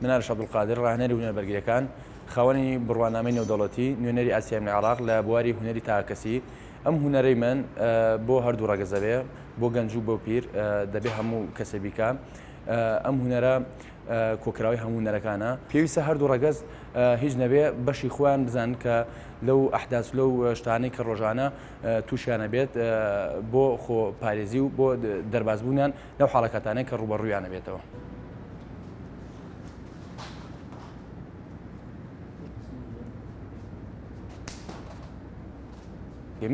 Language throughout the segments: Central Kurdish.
من ئارش عەبدولقادر، ڕاهێنەری هونەرە بەرگرییەکان، خاوەنی بڕوانامەی نێودەوڵەتی، نوێنەری ئاسیایم لە عێراق لە بواری هونەری تاکەکەسی. ئەم هونەرەی من بۆ هەردوو ڕەگەزە بێ، بۆ گەنج و بۆ پیر، دەبێ هەموو کەسێ بیکا. ئەم هونەرە کۆکراوەی هەموو هونەرەکانە. پێویستە هەردوو ڕەگەز هیچ نەبێ بەشی خۆیان بزانن کە لەو ئەحداس لەو شتانەی کە ڕۆژانە تووشیانە بێت بۆ خۆ پارێزی و بۆ دەربازبوونیان لەو حاڵەکاتانەی کە ڕووبەڕوویانە بێتەوە.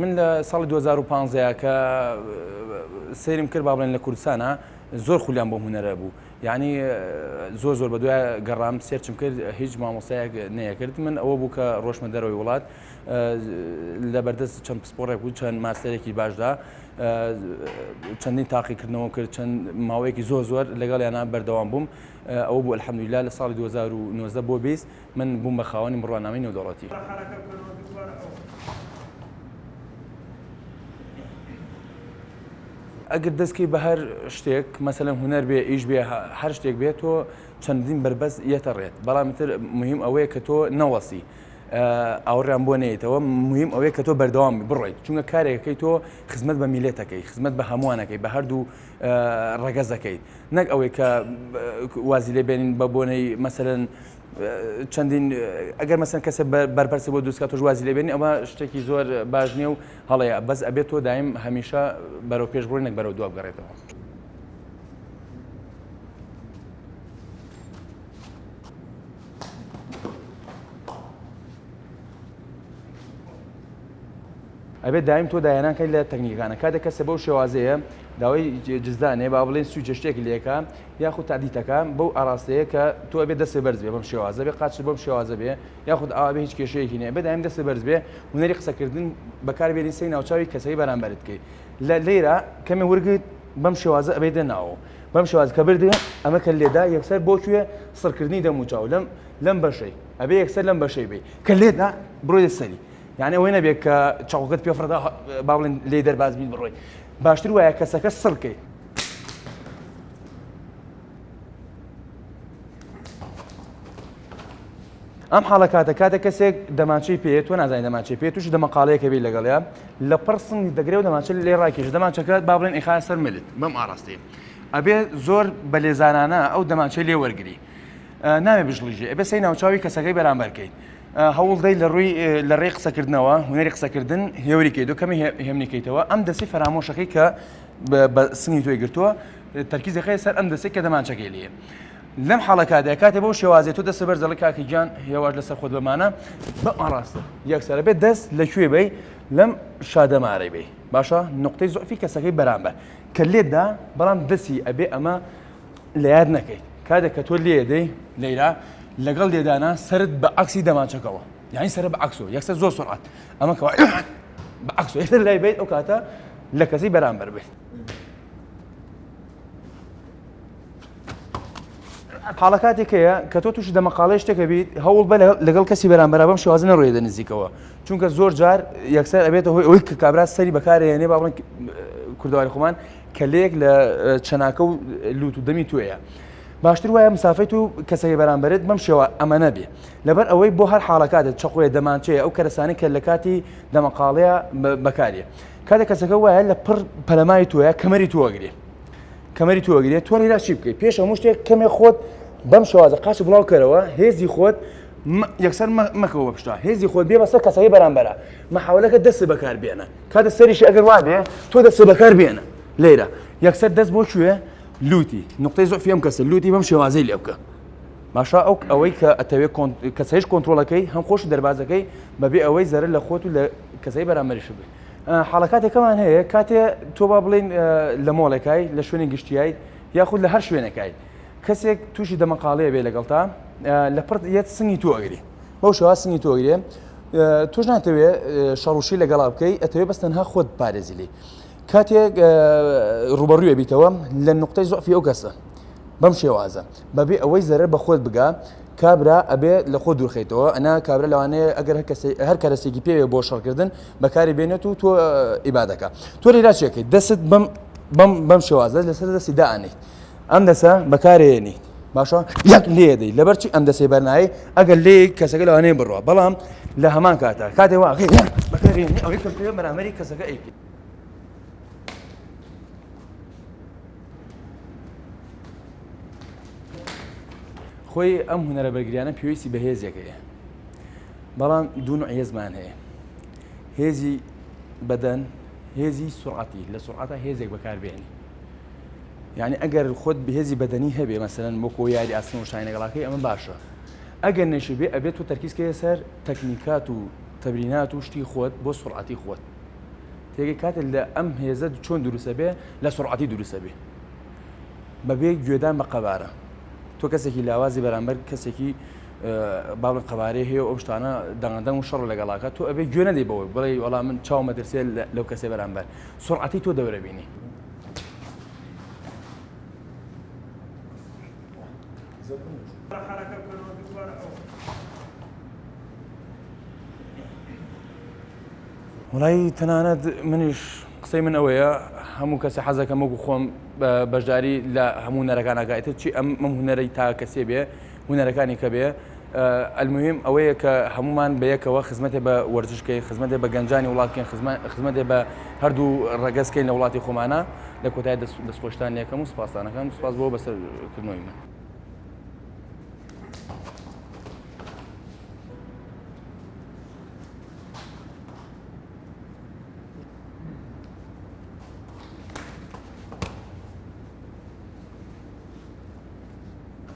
من لە ساڵی 2015 کە سەیرم کرد با بڵێن لە کوردستانە زۆر خولیام بۆ هونەرە بوو یعنی زۆر زۆر بە دوای گەڕام search م کرد هیچ مامۆستایەک نەیەکرد من ئەوە بوو کە ڕۆشمە دەرەوەی وڵات لە بەردەست چەند پسپۆڕێک و چەند ماستەرێکی باشدا چەندین تاقیکردنەوە کرد چەند ماوەیەکی زۆر زۆر لەگەڵیانە بەردەوام بووم ئەوە بوو الحمدلله لە ساڵی 2019 بۆ 20 من بووم بە خاوەنی بڕوانامەی نێودەوڵەتی. ئەگەر دەستکەی بە هەر شتێک مەسەلەن هونەر بێ ئیش بێ هەر شتێک بێت تۆ چەندین بەربەست یەتە ڕێت بەڵام تر مهم ئەوەیە کە تۆ نەوەسی ئاوڕیان بۆ نێتەوە مهم ئەوەیە کە تۆ بەردەوام بڕۆیت چونکە کارێکەکەی تۆ خزمەت بە میلێتەکەی خزمەت بە هەمووانەکەی بە هەردوو ڕەگەزەکەی نەک ئەوەی کە وازی لێ بێنین بە بۆنەی مەسەلەن چەندین ئەگەر مەسەن کەسە بەرپرسی بۆ دروستکات تۆش وازی لێبێنی ئەمە شتێکی زۆر باش نییە و هەڵەیە بەس ئەبێت تۆ دایم هەمیشە بەرەو پێش بڕۆی نەک بەرەو دوا بگەڕێتەوە. ئەبێت دایم تۆ داهێنان کەی لە تەکنیکەکانە کاتێک کەسە بەو شێوازەیە داوای جزدانێ با بڵێن سوچە شتێک لێکە یاخود تادیتەکە بەو ئاراستەیە کە تۆ ئەبێ دەستێ بەرز بێ بەم شێوازە بێ قاچ بەم شێوازە بێ یاخود ئاوا بێ هیچ کێشەیەکی نییە بێ دایم دەستێ بەرز بێ هونەری قسەکردن بەکاربێنی سەی ناوچاوی کەسەی بەرامبەرت بکەی لە لێرە کەمێ ورگت بەم شێوازە ئەبێ دەناوە بەم شێواز کە بردێ ئەمە کە لێدا یەکسەر بۆ کوێ سڕکردنی دەموچاو لەم لەم بەشەی ئەبێ یەکسەر لەم بەشەی بێ کە لێدا بڕۆیە سەری یعنی ئەوەی نەبێت کە چاوەکەت پێ فڕدا با بڵێن لێی دەرباز بیت بڕۆی باشتر وایە کەسەکە سڕکەی ئەم حاڵە کاتە کاتە کەسێک دەمانچەی پێ تۆ نازانانی دەمانچەی پێ توش دەمەقاڵەیەکە بی لەگەڵیا لە پڕ سنگی دەگرێ و دەمانچە لێ ڕاکێش دەمانچەکە با بڵێن ئیخا سەر ملت بەم ئاراستەیە ئەبێ زۆر بە لێزانانە ئەو دەمانچەی لێ وەرگری ناوێ بژڵیژێ ئەبێ سەی ناوچاوی کەسەکەی بەرامبەرکەیت هەوڵ دەی لە ڕووی لە ڕێی قسەکردنەوە هونەری قسەکردن هێوری کەیت و کەمی هێمنی کەیتەوە ئەم دەستی فەرامۆشەکەی کە بە سنگی تۆی گرتووە تەرکیزەکەی سەر ئەم دەستی کە دەمانچەکەی لێ لەم حاڵەکاتدا کاتێ بەو شێوازێ تۆ دەستە بەرز دەڵێ کاکە گیان هێواش لەسەر خۆت بەمانە بە ئاڕاستە یەکسەرە بێت دەست لە کوێ بی لەم شادەمارەی بی باشە نقطەی زۆفی کەسەکەی بەرامبەر کە لێتدا بەڵام دەستی ئەبێ ئەمە لە یاد نەکەیت کاتێک کە تۆ لێ دەی لەیرا لەگەڵ لێدانا سرت بە عکسی دەمانچەکەوە یعنی سەر بە عکسۆ یەکسەر زۆر سرعەت ئەمە کەوا بە عکسۆ یەکسەر لای بیت ئەو کاتە لە کەسی بەرامبەر بێت حاڵەکاتێک هەیە کە تۆ تووشی دەمەقاڵی شتێکە بیت هەوڵ بە لەگەڵ کەسی بەرامبەرا بەم شێوازە نەڕۆیە نزیکەوە چونکە زۆر جار یەکسەر ئەبێتە هۆی ئەوەی کە کابرا سەری بەکارێنێ با بڵێن کوردەواری خۆمان کەلێک لە چەناکە و لوت و دەمی تۆیە باشتر وایە مسافەی تو کەسەکەی بەرامبەرت بەم شێوە ئەمە نەبێ لەبەر ئەوەی بۆ هەر حاڵەکاتت چەقۆیە دەمانچەیە ئەو کەرەسانەی کە لە کاتی دەمەقاڵەیە بەکاریە کاتێک کەسەکە وایە لە پڕ پەلەمای تۆیە کەمەری تۆگرێ کەمەری تۆگرێ تۆ لێرا چی بکەیت پێش هەموو شتێک کەمێ خۆت بەم شێوازە قاچ بڵاو کەرەوە هێزی خۆت یەکسەر مەکەوە بە پشتا هێزی خۆت بێ بەسەر کەسەکەی بەرامبەرە مەحاولەکە دەست بەکار بێنە کاتە سەریشی ئەگەر وابێ تۆ دەست بەکار بێنە لێرە یەکسەر دەست بۆ کوێ لوتی نقطەی زۆفی ئەم کەسە لوتی بەم شێوازەی لێ بکە باشە ئەو ئەوەی کە ئەتەوێ کەسەیش کۆنترۆڵەکەی هەم خۆش دەربازەکەی بەبێ ئەوەی زەرەر لە خۆت و لە کەسەی بەرامبەریش بێ حاڵەکاتێکەمان هەیە کاتێ تۆ با بڵین لە مۆڵێکای لە شوێنی گشتیای یاخود لە هەر شوێنەکای کەسێک تووشی دەمەقاڵەیە بێ لەگەڵتا لە پڕ یەت سنگی تۆ ئەگری بەو شێوە سنگی تۆ ئەگرێ تۆش ناتەوێ شەڕوشی لەگەڵا بکەی ئەتەوێ بەس تەنها خۆت پارێزی لێی کاتێک ڕوبەڕووێ بیتەوە لە نقطەی زۆفی ئەو کەسە بەم شێوازە بەبێ ئەوەی زەرەر بە خۆت بگا. کابرا ئەبێ لە خۆ دوورخەیتەوە ئەنا کابرا لەوانەیە ئەگەر هەر کەسێ هەر کەرەسێکی پێوێ بۆ شەڕکردن بەکاری بێنێت و تۆ ئیبادەکە تۆ لێرا چێکەیت دەست بەم بەم بەم شێوازە لەسەر دەستی دائەنیت ئەم دەسە بەکارێنیت باشە یەک لێدەی لەبەرچی ئەم دەسەی بەرنایی ئەگەر لێ کەسەکە لەوانەیە بڕوە بەڵام لە هەمان کاتە کاتێ واقعی بەکارێنی ئەوەی کە بەرامبەری کەسەکە ئەیکەی. خۆی ئەم هونەرە بەرگریانە پێویستی بە هێزێک هەیە بەڵام دوو نوع هێزمان هەیە هێزی بەدەن هێزی سرعەتی لە سرعەتە هێزێک بەکاربێنی یعنی ئەگەر خۆت بەهێزی بەدەنی هەبێ مەسەلەن وەکۆ یاری ئاسن و شاینەگەڵاکەی ئەمە باشە ئەگەر نەشی بێ ئەبێت تۆ تەرکیزکەیە سەر تەکنیکات و تەبرینات و شتی خۆت بۆ سرعەتی خۆت تێگەی کاتێک لە ئەم هێزە چۆن دروستە بێ لە سرعەتی دروستە بێ بەبێ گوێدان بە قەبارە تۆ کەسێکی لاوازی بەرامبەر کەسێکی باڵن قەبارەی هەیە و ئەو شتانە دەنگەدەنگ و شەڕ لەگەڵاکە تۆ ئەبێ گوێ نەدەی بەوەی بڵێ وەڵا من چاومە درسێ لەو کەسێ بەرامبەر سرعەتی تۆ دەورە بینی. وڵی تەنانەت منیش قسەی من ئەوەیە هەموو کەسی حەزەکەم وەکو خۆم بەشداری لە هەموو هونەرەکانەکە ئیتر چی ئەم ئەم هونەرەی تا کەسێ بێ هونەرەکانی کە بێ المهم ئەوەیە کە هەمومان بە یەکەوە خزمەتێ بە وەرزشکەین خزمەتێ بە گەنجانی وڵاتکەین خزمەتێ بە هەردوو ڕەگەزکەین لە وڵاتی خۆمانە لە کۆتای دەستخۆشتان یەکەم و سپاسانەکەم سپاس بۆ بەسەرکردنەوەی من.